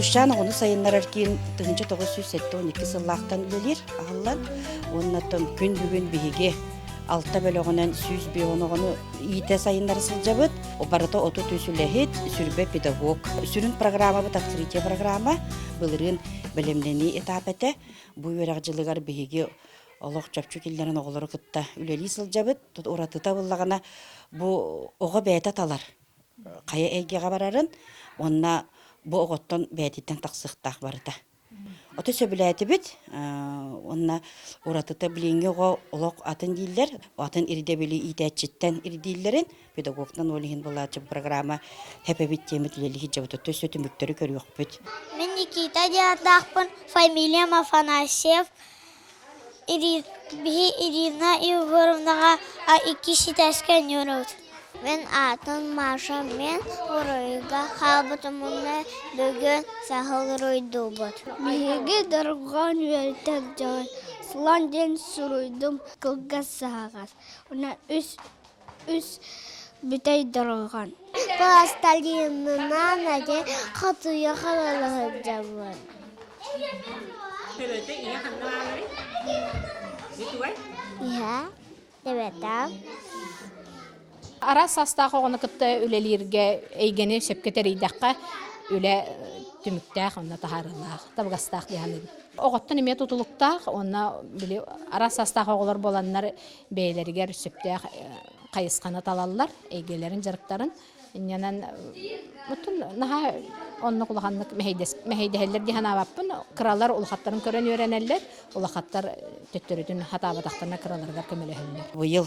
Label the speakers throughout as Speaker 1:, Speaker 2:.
Speaker 1: Сулусчаан оҕону сайыннарар киин 1972 сыллаахтан үлэлиир аһыллан уонна күн бүгүн биһиги алта бөлөҕүнэн 105 оҕону иитэ сайыннара сылдьабыт. Барыта 33 үлэһит, сүрбэ педагог. Сүрүн программабыт открытие программа. Былырыын бэлэмнэнии этап этэ. Бу үөрэх дьылыгар биһиги олох чопчу киллэрэн оҕолору кытта үлэлии сылдьабыт. Уратыта буоллаҕына бу оҕо бэйэтэ талар хайа эйгэҕэ барарын уонна бу оҕоттон бэйэтиттэн тахсыахтаах барыта. Ото сөбүлээтибит уонна уратыта билиҥҥи оҕо олох атын дииллэр, атын ирдэбили иитээччиттэн ирдииллэрин педагогтан ол иһин булааччы программа хэпэбит диэмит үлэлии сылдьабыт өссө түмүктэри көрүөхпүт.
Speaker 2: Мин Никита диэн фамилиям Афанасьев. Биһи Ирина Егоровнаҕа иккис этээскэ оонньуурбут. Мин аатым Маша, мин уруйга хаалбытым уонна бүгүн саһыл уруйдуубут.
Speaker 3: Биһиги дорҕоон үөрэтэр дьон слон диэн суруйдум кылгас саһаҕас уонна үс үс бүтэй дорҕоон.
Speaker 2: Пластилинынан эти хатыйа халала сылдьабын.
Speaker 4: Төбөтө ийэ ханна бааларый? Бүтүгэй?
Speaker 2: Иһэ, төбөтө.
Speaker 5: Араас саастаах оҕону кытта үлэлииргэ эйгэни сөпкө тэрийдэххэ, үлэ түмүктээх уонна таһаарыылаах, табыгастаах дии саныыбын. Оҕоттон эмиэ тутулуктаах уонна били араас саастаах оҕолор буоланнар бэйэлэригэр сөптөөх хайысханы талаллар, эйгэлэрин, дьарыктарын. Инньэнэн оттон наһаа оннук улаханнык мэһэйдэһэллэр дии санаабаппын. Кыралар улахаттарын көрөн үөрэнэллэр, улахаттар төттөрүтүн хатаабатахтарына кыраларыгар көмөлөһөллөр.
Speaker 1: Быйыл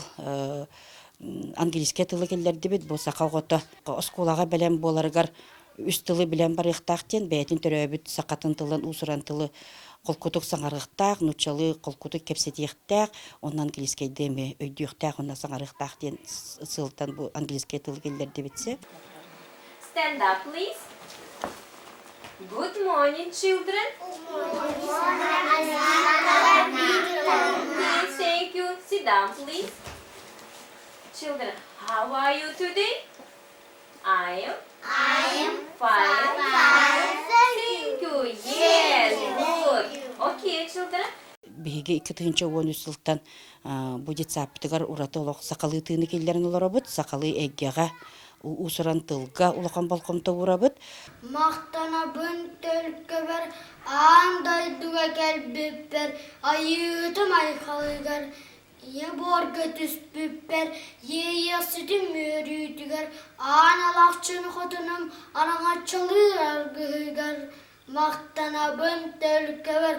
Speaker 1: английскай тылы киллэрдибит. Бу саха оҕото оскуолаҕа бэлэм буоларыгар үс тылы билэн барыахтаах диэн бэйэтин төрөөбүт сахатын тылын уус-уран тылы холкутук саҥарыахтаах, нууччалыы холкутук кэпсэтиэхтээх, онно английскайдыы эмиэ өйдүөхтээх уонна саҥарыахтаах диэн сыалтан бу английскай тылы киллэрдибит сөп.
Speaker 4: Stand up, please. Good morning, children. Okay, thank you. Sit down, please. Children, how are you today? I am I am fine. Thank you. Yes, good. Okay, children.
Speaker 1: Биһиги 2013 сылтан бу детсадпытыгар ураты олох сахалыы тыыны киллэрэн олоробут, сахалыы эйгэҕэ уус-уран тылга улахан болҕомто уурабыт.
Speaker 3: Махтанабын төлкөбөр аан дойдуга кэлбиппэр, айыытым айхалыгар Ийэ буорга түспүппэр, иэйиэхситим үөрүүтүгэр, аан алахчын хотунум араҥаччылыыр аргыһыгар махтанабын төлкөбөр,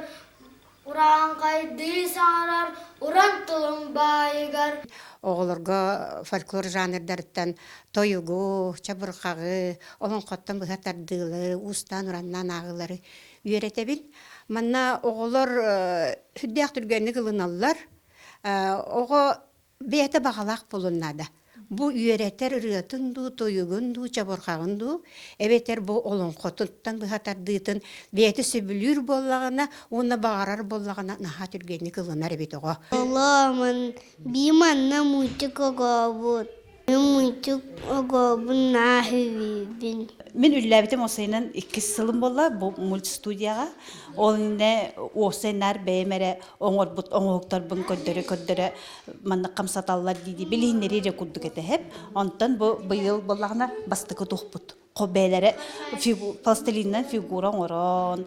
Speaker 3: урааҥхайдыы саҥарар уран тылым баайыгар.
Speaker 6: Оҕолорго фольклор жанрдарыттан тойугу, чабырҕаҕы, олоҥхоттон быһа тардыылары, уустаан-ураннаан ааҕыылары үөрэтэбин. Манна оҕолор сүрдээх түргэнник ылыналлар. Оҕо бэйэтэ баҕалаах буолуон наада. Бу үөрэтэр ырыатын дуу, тойугун дуу, чабырҕаҕын дуу, эбэтэр бу олоҥхотуттан быһа тардыытын бэйэтэ сөбүлүүр буоллаҕына уонна баҕарар буоллаҕына наһаа түргэнник ылынар эбит оҕо.
Speaker 2: Олоомун бии манна мультик оҕобут. Мин оҕобун нааһыыбын.
Speaker 7: Мин үллээбитим осайынан иккис сылым буолла бу мультстудияҕа. Ол иннэ уопсайнаар бэйэм эрэ оҥорбут оҥоһуктарбын көрдөрө-көрдөрө маннык хамсаталлар дии билиһиннэрии эрэ курдук этэһэп. Онтон бу быйыл буоллаҕына бастакы туохпут бээлэрэ пластилинынан фигура оҥорон,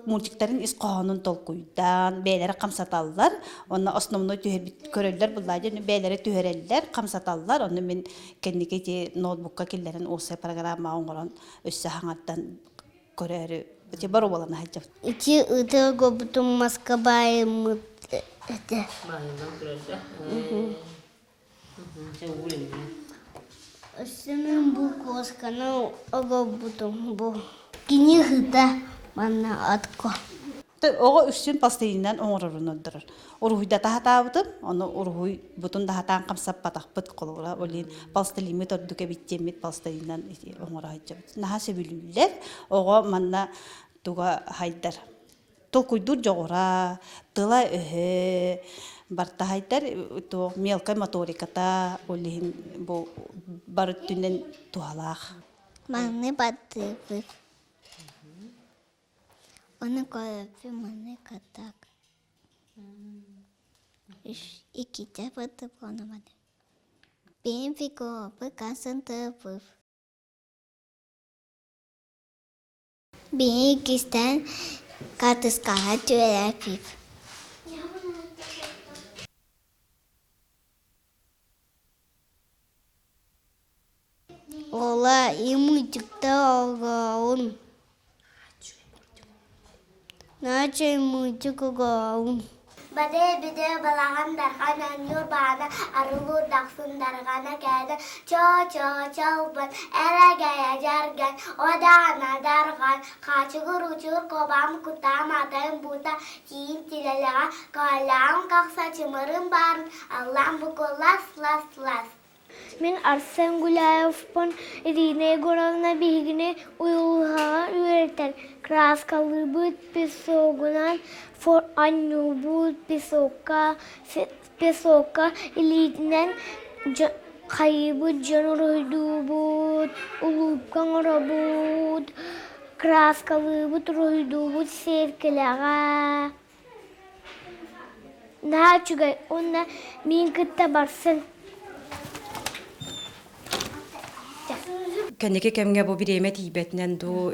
Speaker 7: мультиктарын ис хоһоонун толкуйдаан, бэйэлэрэ хамсаталлар. Онно основной түһэрбит көрөллөр буллаа диэн бэйэлэрэ түһэрэллэр, хамсаталлар. Онно мин кэнники ити ноутбукка киллэрэн уопсай программа оҥорон өссө хаҥаттан көрөөрү ити боруобалана сылдьабыт.
Speaker 2: Ити ытыргобутун маска баайыммыт этэ.
Speaker 4: Баайыллан турарда.
Speaker 2: Өссө мин бу куосканы оҕобутум бу. Кини ыһыта манна атко.
Speaker 7: Оҕо үксүн пластилинынан оҥорорун ордорор. Уруһуйдата сатаабытым, ону уруһуйбутун да сатаан хамсаппатахпыт холобура ол иһин пластилиммыт ордук эбит диэммит пластилинынан оҥоро сылдьабыт. Наһаа сөбүлүүллэр. Оҕо манна туга хайдар толкуйдуур дьоҕура, тыла-өһө бартаһайдар туох мелкай моториката ол иһин бу бары өттүнэн туһалаах.
Speaker 2: Манны баттыыбыт. Оны көрөппүн маннык катак. Иккитэ бытып ону маны. Бэйэм фиговы касын тыпыв. Биһиги иккистээн хаартыскаҕа түһэрээппит. Ола имыдьыкта оҕоҕун Наача имыдьык оҕоҕун
Speaker 3: Бадыы-бидэ балаҕан дархан оонньуур баана арыллыыр дахсын дарҕана кээтэ чоо-чоо-чолбон эрэгэйэ дьарган одаана дарҕан хаачыгыр учур кобам кутаам атайым буута тиин тилэлэҕэ коалаам кахса чымырым баарын аллаам буку лас-лас-лас
Speaker 2: Мин Арсен Гуляевпын Ирина Егоровна биһигини уйулҕаҕа үөрэтэр, кырааскалыыбыт, песогунан анньуубут, песокка, песокка илиитинэн хайыыбыт, дьон уруһуйдуубут, улуупка оҥоробут, кырааскалыыбыт, уруһуйдуубут сиэркилэҕэ. Наһаа үчүгэй уонна миин кытта барсын.
Speaker 8: Кэнники кэмҥэ бу бириэмэ тиийбэтинэн дуу,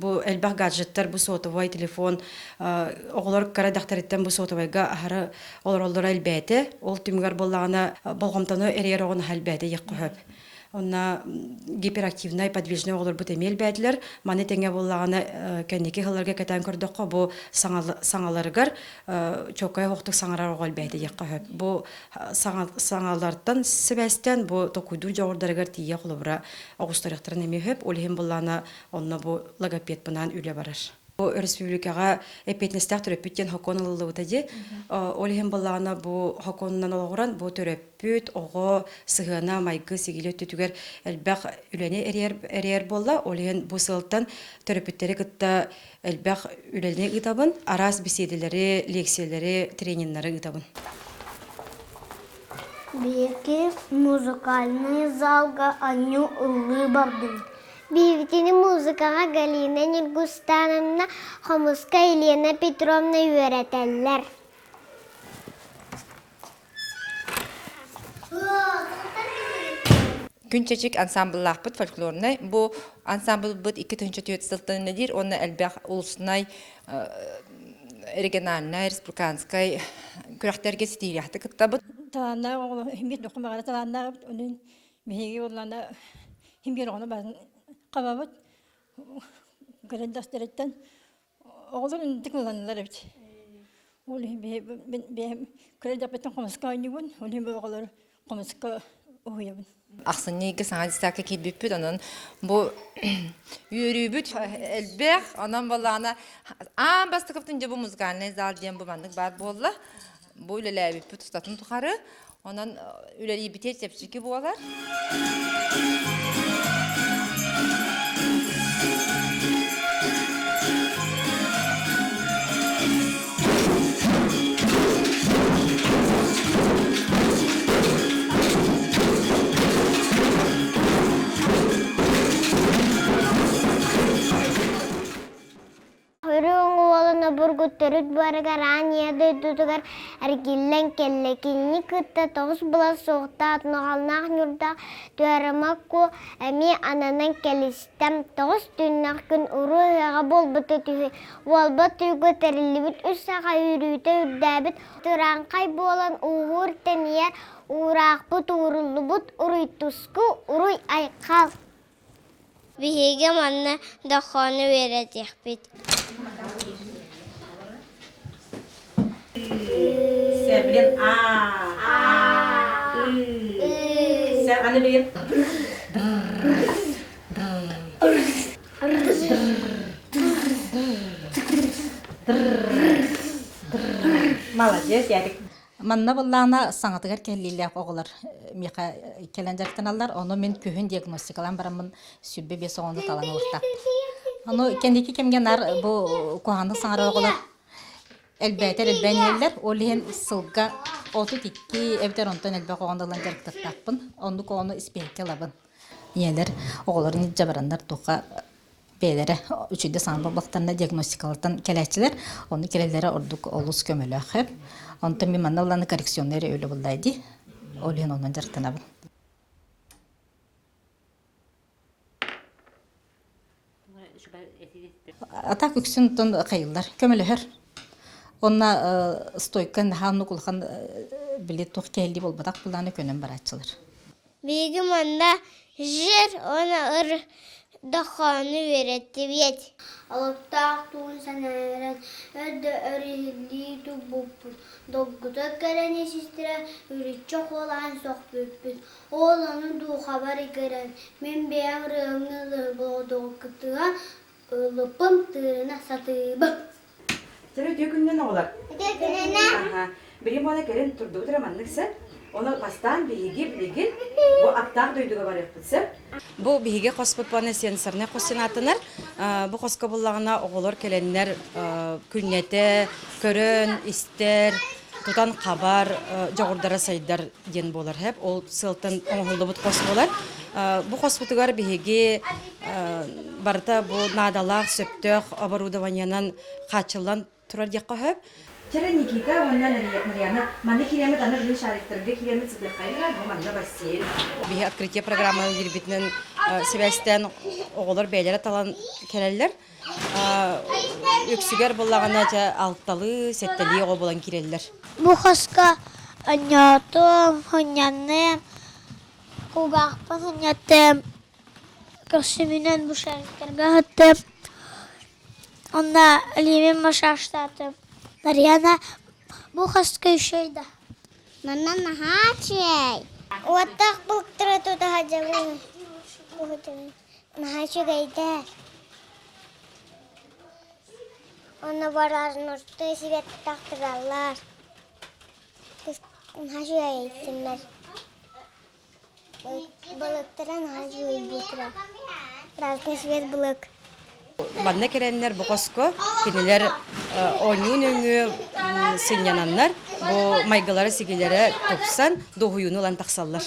Speaker 8: бу элбэх гаджеттар, бу сотовай телефон оҕолор кыра дьахтарыттан бу сотовайга аһары олороллоро элбээтэ. Ол түмүгэр буоллаҕына болҕомтону эрийэр оҕо наһаа элбээтэ диэххэ сөп. Онно гиперактивнай подвижный оҕолорбут эмиэ элбээтилэр. Маны тэҥэ буоллаҕына кэнники сылларга кэтээн көрдөххө, бу саҥаларыгар чоккай оһохтук саҥарар оҕо элбээтэ диэххэ сөп. Бу саҥалартан сибээстээн бу токуйдуур дьоҕурдарыгар тиийэ холобура оҕустарыахтарын эмиэ сөп. Ол иһин буоллаҕына онно бу логопедпынаан үлэ барар. Бу өрөспүүбүлүкэҕэ эппиэтинэстээх төрөппүт диэн сокуон ылыллыбыта дии. Ол иһин буоллаҕына бу сокуонунан олоҕуран бу төрөппүт оҕо сыһыана майгы сигили өттүтүгэр элбэх үлэни эрийэр буолла. Ол иһин бу сылтан төрөппүттэри кытта элбэх үлэни ыытабын, араас беседэлэри, лекциялэри, трениннары ыытабын.
Speaker 2: Биһиги музыкальный залга анньуу ыллыы бардыбыт. Биһигини музыкаҕа Галина Ньургустановна, хомуска Елена Петровна үөрэтэллэр.
Speaker 9: Күн чэчик ансамбллаахпыт фольклорнай. Бу ансамблбыт 2004 сылтан үлэлиир уонна элбэх улуснай, региональнай, республиканскай күрэхтэргэ ситиилээхтик кыттабыт.
Speaker 10: Талааннаах оҕолор химбир дохумаҕара талааннаах онон биһиги буоллаана химбир оҕону барын хабабыт көрөн дастарыттан Оҕолор инник ылланылар эбит. Ол иһин бэйэм кыра эрдэхпиттэн хомуска оонньуубун, ол иһин бу оҕолору хомуска уһуйабын.
Speaker 9: Ахсынньы ыйга саҥа десятка киирбиппит, онон бу үөрүүбүт элбэх, онон буоллаҕына аан бастакыбытын дьэ бу музыкальный зал диэн бу маннык баар буолла. Бу үлэлээбиппит устатын тухары, онон үлэлиирбитигэр чэпчэки буолар.
Speaker 2: Үрүҥ уолун обургу төрүт буорыгар аан ийэ дойдутугар эргиллэн кэллэ. Кинини кытта тоҕус былас суохтаах ноҕалнаах ньурдаах Түөрэмэ Куо эмиэ ананан кэлистэ. Тоҕус түүннэх күн уруу ыһыаҕа буолбута түһү. Уолба туйга тэриллибит үс саха үүрүүтэ үрдээбит тураҥхай буолан ууһуур тэнийэр уураахпыт ууруллубут уруй-туску, уруй-айхал.
Speaker 3: Биһиги манна дохоону үөрэтиэхпит.
Speaker 11: Сэ, а. Сэ, аны билин. Молодец, Ярик.
Speaker 12: Манна буоллаҕына саҥатыгар кэллиилээх оҕолор миэхэ кэлэн дьарыктаналлар. Ону мин күһүн диагностикалаан бараммын 25 оҕону талан ылыктаах. Ону кэнники кэмҥэ наар бу куһаҕаннык саҥарар оҕолор элбээтэр элбээн иһэллэр. Ол иһин сылга 32 эбэтэр онтон элбэх оҕону ылан дьарыктаттаахпын. Оннук оҕону испиэһэккэ ылабын. Ийэлэр оҕолорун илдьэ бараннар туохха бэйэлэрэ үчүгэй саҥа буолбахтарына диагностикалартан кэлээччилэр, ону кэлэллэрэ ордук олус көмөлөөх эбит. Онтон мин манна ылланы коррекционнай эрэ үлэ буллай дии. Ол иһин онон дьарыктанабын. Атак үксүн оттон хайыллар, көмөлөһөр. Онно стойка наһаа оннук улахан били туох кэһиллии буолбатах былааны көнөн барааччылар.
Speaker 3: Биһиги манна жир уонна ыр дохоону үөрэттибиэт. Олохтоох туун санааран өр да өр иһиллии турбуппут. Долгута кэлэн исистэрэ үрүччэ куолаан сөхпүппүт. Ол ону духабар кэлэн, мин бэйэм ырыамны ыллыыбын ылыппым тыына сатыыбын.
Speaker 11: Чэ, үтүө күнүнэн оҕолор.
Speaker 3: Үтүө күнүнэн.
Speaker 11: Аха. Билигин буола кэлин турдубут эрэ маннык сөп. Ону бастаан биһиги билигин бу аптаах дойдуга барыахпыт сөп. Бу биһиги хоспут буолна сенсорнай хос сенатынар. Бу хоско буллаҕына оҕолор кэлэннэр күннэтэ көрөн, истэр, тутан хабар, дьоҕурдара сайдар диэн буолар хэп. Ол сыалтан оҥоһуллубут хос буолар. Бу хоспутугар биһиги барыта бу наадалаах, сөптөөх оборудованиенан хааччыллан турар диэххэ сөп. Чэрэ Никита уонна Нарьяна манна киириэммит аны билин шариктарга киириэммит сытыаххайыҥа бу манна бассейн. Биһи открытие программаны киирбитинэн сибээстээн оҕолор бэйэлэрэ талан кэлэллэр. Үксүгэр буллаҕына дьэ алталыы, сэттэлии оҕо булан киирэллэр.
Speaker 3: Бу хоско онньоотум, хонньанным, кулгаахпын хонньаттым, Көрсүбүнэн бу шариктарга аһаттым. Онно илиибин массажтаатым. Нарьяна бу хаска үчүгэй да? Манна наһаа үчүгэй. Уоттаах былыктары тута сылдьабын. Наһаа үчүгэйдэр. Онно барар нуртуу сибэттэх тураллар. Наһаа үчүгэй Балыктара наһаа үчүгэй Разный свет былык.
Speaker 8: Манна кэлэннэр бу хоско кинилэр оонньуу нөҥүө сынньананнар бу майгылара-сигилэрэ тупсан дуоһуйууну ылан тахсаллар.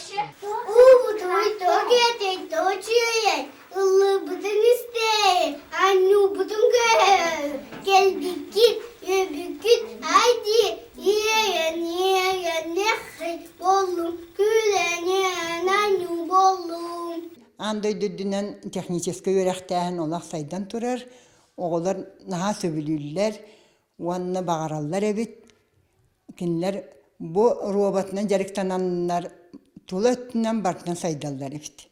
Speaker 3: Ыллыыбытын истээйин, анньуубутун көрөөрү кэлбиккит, үөрбүккүт ай дии, иэйэн, иэйэн, нэххи буоллум, күлэн, иэйэн, анньуу буоллум.
Speaker 13: Аан дойду үрдүнэн техническэй үөрэхтээһин олох сайдан турар. Оҕолор наһаа сөбүлүүллэр уонна баҕараллар эбит. Кинилэр бу роботынан дьарыктананнар тула өттүнэн барытынан сайдаллар эбит.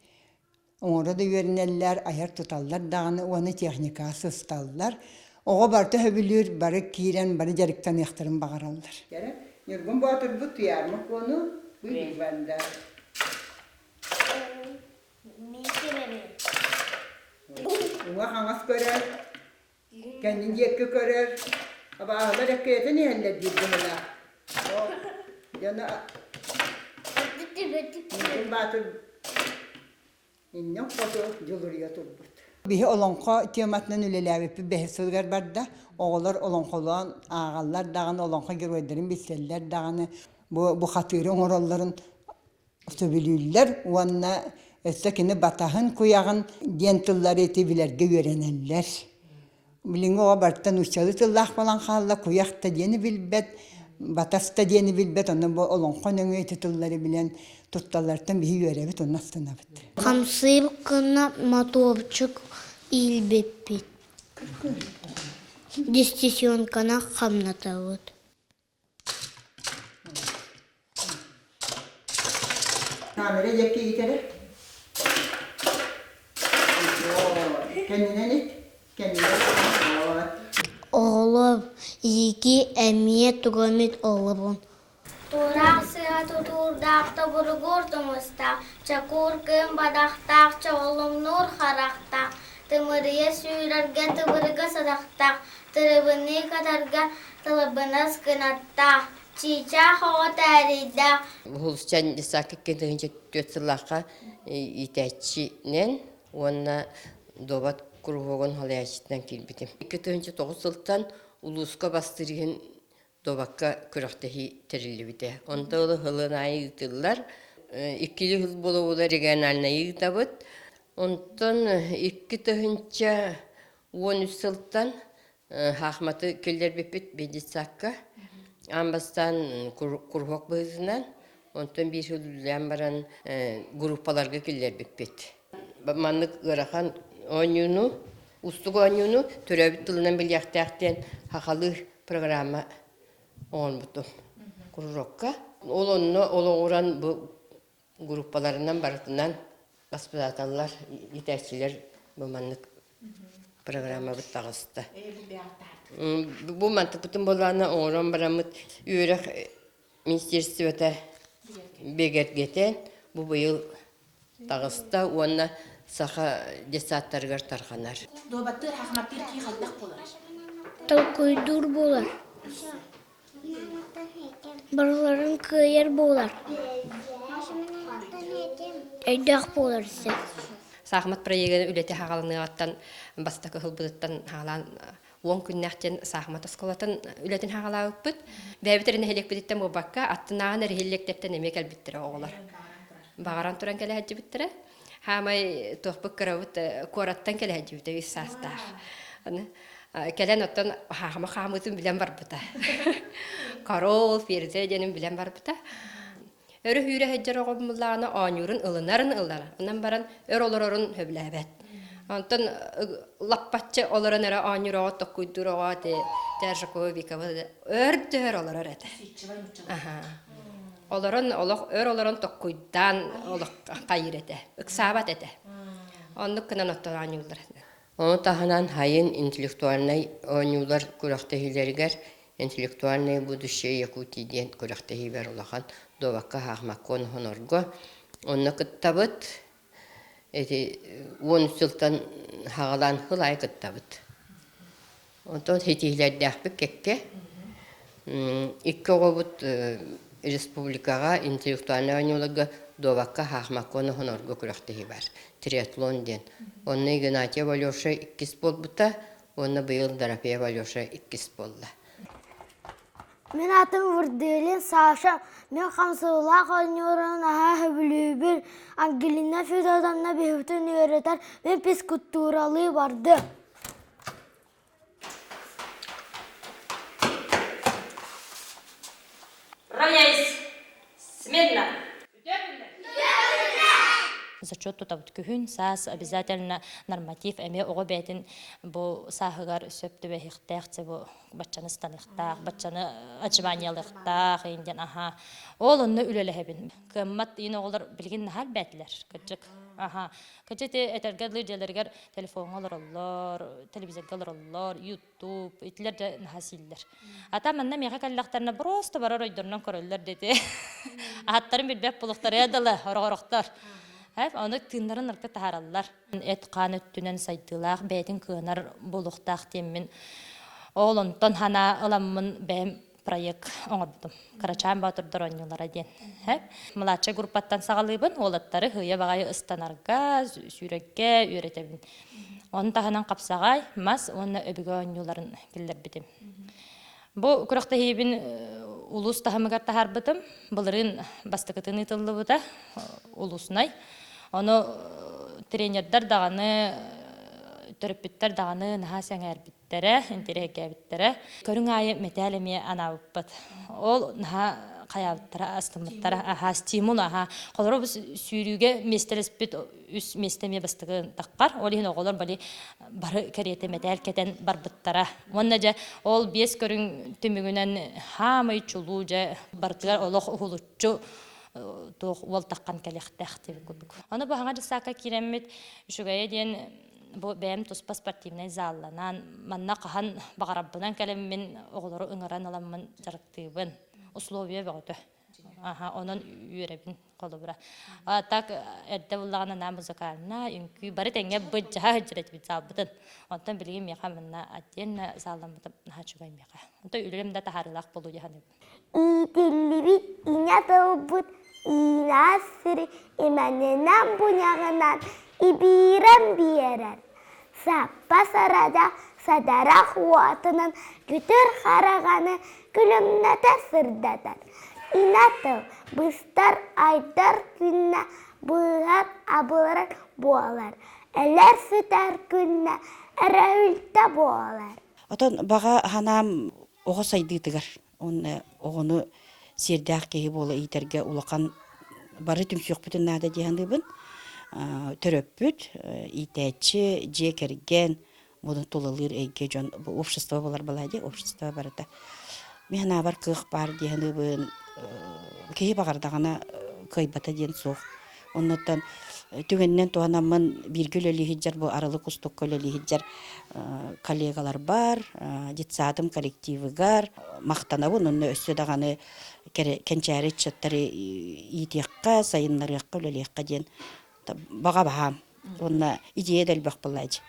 Speaker 13: Оҥоро да үөрэнэллэр, айар-туталлар даҕаны уонна техникаҕа сысталлар. Оҕо барыта сөбүлүүр, бары киирэн, бары дьарыктаныахтарын баҕараллар. Ньургун Боотурбут Туйаарма Куону быыбарда. Уҥа-хаҥас көрөр, кэннин диэки көрөр, абааһылар эккирэтэн иһэллэр диир быһыылаах. Дьоно Ньургун Баатыр иннин хоту дьулуруйа турбут. Биһи олоҥхо тематынан үлэлээбиппит бэһис сылыгар барда. Оҕолор олоҥхолоон ааҕаллар даҕаны, олоҥхо геройдарын билсэллэр даҕаны, бу бухатыыры оҥороллорун сөбүлүүллэр уонна өссө кини батаһын, куйаҕын диэн тыллары ити билэргэ үөрэнэллэр. Билиҥҥи оҕо барыта нууччалыы тыллаах буолан хаалла, куйах да диэни билбэт, батас да диэни билбэт, онно бу олоҥхо нөҥүө ити тыллары билэн тутталларыттан биһи үөрэбит уонна астынабыт.
Speaker 3: Хамсыыр гына мотуорчук иилбиппит. Дистесионканы хамнатабыт.
Speaker 13: Камера диэки иитэрэ. Кэннинэн ит, кэннинэн.
Speaker 3: Оҕолор, иики эмиэ тугамит олорун. Тураах сыһа тутуурдаах тобуругуур тумустаах, чокуур кыым бадахтаах, чоҕулуҥнуур харахтаах, тымырыйа сүүрэргэ тыбырга садахтаах, тырыбыныы катарга тылыбынас кынаттаах, чыычаах оҕо тээрийдээх.
Speaker 14: Уһулуччан Исаак 2004 сыллаахха иитээччинэн уонна дуобат куруһуогун салайааччытынан киирбитим. 2009 сылтан улууска бастыыр иһин дуобакка күрэхтэһии тэриллибитэ. Онто ыла сылын аайы ыытыллар. Иккилии сыл буола-буола региональнайы ыытабыт. Онтон 2000 13 сылтан хаахматы киллэрбиппит детсадка. Аан бастаан куруһуок быһыытынан, онтон биир сыл үлэлээн баран группаларга киллэрбиппит. Маннык ыарахан оонньууну, уустук оонньууну төрөөбүт тылынан билиэхтээх диэн сахалыы программа оҥорбутум кружокка. Ол онно олоҕуран бу группаларынан барытынан баспытааталлар, иитээччилэр бу маннык программабыт таҕыста. Бу мантыкпытын буоллаҕына оҥорон бараммыт үөрэх министерствота бигэргэтэн бу быйыл таҕыста уонна саха детсадтарыгар тарҕанар.
Speaker 15: Дуобаттыыр хахматтыыр кии хайдах буолар?
Speaker 2: Толкуйдуур буолар. Барыларын кыайар буолар. Өйдөөх буолар сөп.
Speaker 16: Саахымат проегын үлэтэ хаҕаланыаҕыттан бастакы ыһылбытыттан хаалаан уон күннээх диэн саахымат оскуолатын үлэтин хаҕалаабыппыт. Бэйэбит эрэ нэһилиэкпититтэн буолбакка, аттынааҕы нэһилиэктэртэн эмиэ кэлбиттэрэ оҕолор. Баҕаран туран кэлэ сылдьыбыттара. Хаамай туохпут кырабыт куораттан кэлэ сылдьыбыта үс саастаах. Кэлэн оттон хаама хаамыытын билэн барбыта. Корол, ферзэ диэнин билэн барбыта. Өрө хүүрэ сылдьар оҕоммуллаҕына оонньуурун ылынарын ылар. Онон баран өр олорорун сөбүлээбэт. Онтон лаппаччы олорон эрэ оонньуур оҕо токкуйдуур оҕо ти Тержакова Викова өр төһөр олорор этэ. Олорон олох өр олорон токкуйдаан олох хайыр этэ. Ыксаабат этэ. Оннук гынан оттон оонньууллар.
Speaker 14: Ону таһынан Хайын интеллектуальнай оонньуулар күрэхтэһиилэригэр «Интеллектуальное будущее Якутии» диэн күрэхтэһиибэр улахан дуобакка хаахмакка хонорго онно кыттабыт. Ити 13 сылтан хаҕалаан сыл аайы кыттабыт. Онтон ситиһиилэрдээхпит кэккэ. Икки оҕобут республикаҕа интеллектуальнай оонньууларга дуобакка хаахмакка уонна хонорго күрэхтэһии баар. Триатлон диэн. Онно Игнатьев Алеша иккис буолбута уонна быйыл Дорофеев Алеша иккис буолла.
Speaker 2: Мин атым Вырдылин Саша, мин хамсыылаах оонньуурун наһаа сөбүлүүбүн. Ангелина Федотовна биһибитин үөрэтэр, мин физкультуралыы бардым.
Speaker 4: Равняйсь! Смирно!
Speaker 17: Зачет тутабыт күһүн, саас обязательно норматив эмиэ оҕо бэйэтин бу сааһыгар сөп түбэһиэхтээх бу баччаны ыстаныахтаах, баччаны отжиманиялыахтаах диэн аха. Ол онно үлэлэһэбин. Кыаммат иин оҕолор билигин наһаа элбээтилэр, кырдьык. Аха. Кырдьык ити этэргэ дылы дьиэлэригэр телефоҥҥа олороллор, телевизорга олороллор, YouTube, итилэр да наһаа сииллэр. Ата манна миэхэ кэллэхтэринэ просто барар ойдорунан көрөллөр дети. Ааттарын билбэт булуктарыа дылы, орохорохтор. Ону тыыннарын ырка таһаараллар. Эт-хаан өттүнэн сайдыылаах, бэйэтин кыанар буолуохтаах диэммин ол онтон ханаа ыламмын бэйэм проект оҥорбутум. Кырачаан боотурдар оонньуулара диэн. Младшай группаттан саҕалыыбын, уолаттары һыйа баҕайы ыстанарга, сүүрэргэ үөрэтэбин. Ону таһынан хапсаҕай, мас уонна өбүгэ оонньууларын киллэрбитим. Бу күрэхтэһиибин улуус таһымыгар таһаарбытым. Былырыын бастакытын ыытыллыбыта улуснай. Ону тренердэр даҕаны, төрөппүттэр даҕаны наһаа сэҥээрбит интэриэһиргээбиттэрэ. Көрүҥ аайы мэтээл эмиэ анаабыппыт. Ол наһаа хайаабыттара, астыммыттара. Аһаа, стимул аһаа. Холоро бу сүүрүүгэ миэстэлэспит үс миэстэ эмиэ бастакы таххар. Ол иһин оҕолор бали бары кэриэтэ мэтээл кэтэн барбыттара. Уонна дьэ ол биэс көрүҥ түмүгүнэн хаамай чулуу дьэ барытыгар олох уһулуччу туох уол таххан кэлиэхтээх диэбит курдук. Аны бу хаҥа дьыссаакка киирэммит үчүгэйэ диэн бу бэйэм туспа спортивнай залланан, манна хаһан баҕарарбынан кэлэммин оҕолору ыҥыран ыламмын дьарыктыыбын. Условия бөҕөтө. Аха, онон үөрэбин холобура. А так эрдэ буллаҕына на музыкальна, үҥкүү бары тэҥҥэ быдьаһа сылдьар этибит залбытын. Онтон билигин миэхэ манна отдельно залламмытым наһаа үчүгэй миэхэ. Онтон үлэм да таһаарыылаах буолуо дии саныыбын.
Speaker 2: Иитиллибит ийэ тылбыт иинээс сири имэнинэн буньаҕынан ибиирэн биэрэр. Саппа сарада садарах уотунан күтүр хараҕаны күлүмнэтэ сырдатар. Инэ тыл быстар айдар күннэ быыһар абыларар буолар. Элэр сүтэр күннэ Эрэ буолар.
Speaker 1: Отон баҕа ханаам оҕо сайдыытыгар уонна оҕону сиэрдээх киһи буола иитэргэ улахан бары түмсүөхпүтүн наада дии саныыбын. Төрөппүт, иитээччи, дьиэ кэргэн, буну тулалыыр эйгэ дьон общество буолар балаа дии, общество барыта. Мин санаабар кыах баар дии саныыбын. Киһи баҕардаҕына кыайбата диэн суох. Оннуттан түгэнинэн туһанаммын бииргэ үлэлии сылдьар бу Арылы кустукка үлэлии сылдьар коллегаларбар, детсадым коллективыгар махтанабын уонна өссө даҕаны кэнчээри ыччаттары иитиэххэ, сайыннарыахха, үлэлиэххэ диэн баҕа баһаам. Уонна идея да элбэх буоллааччы.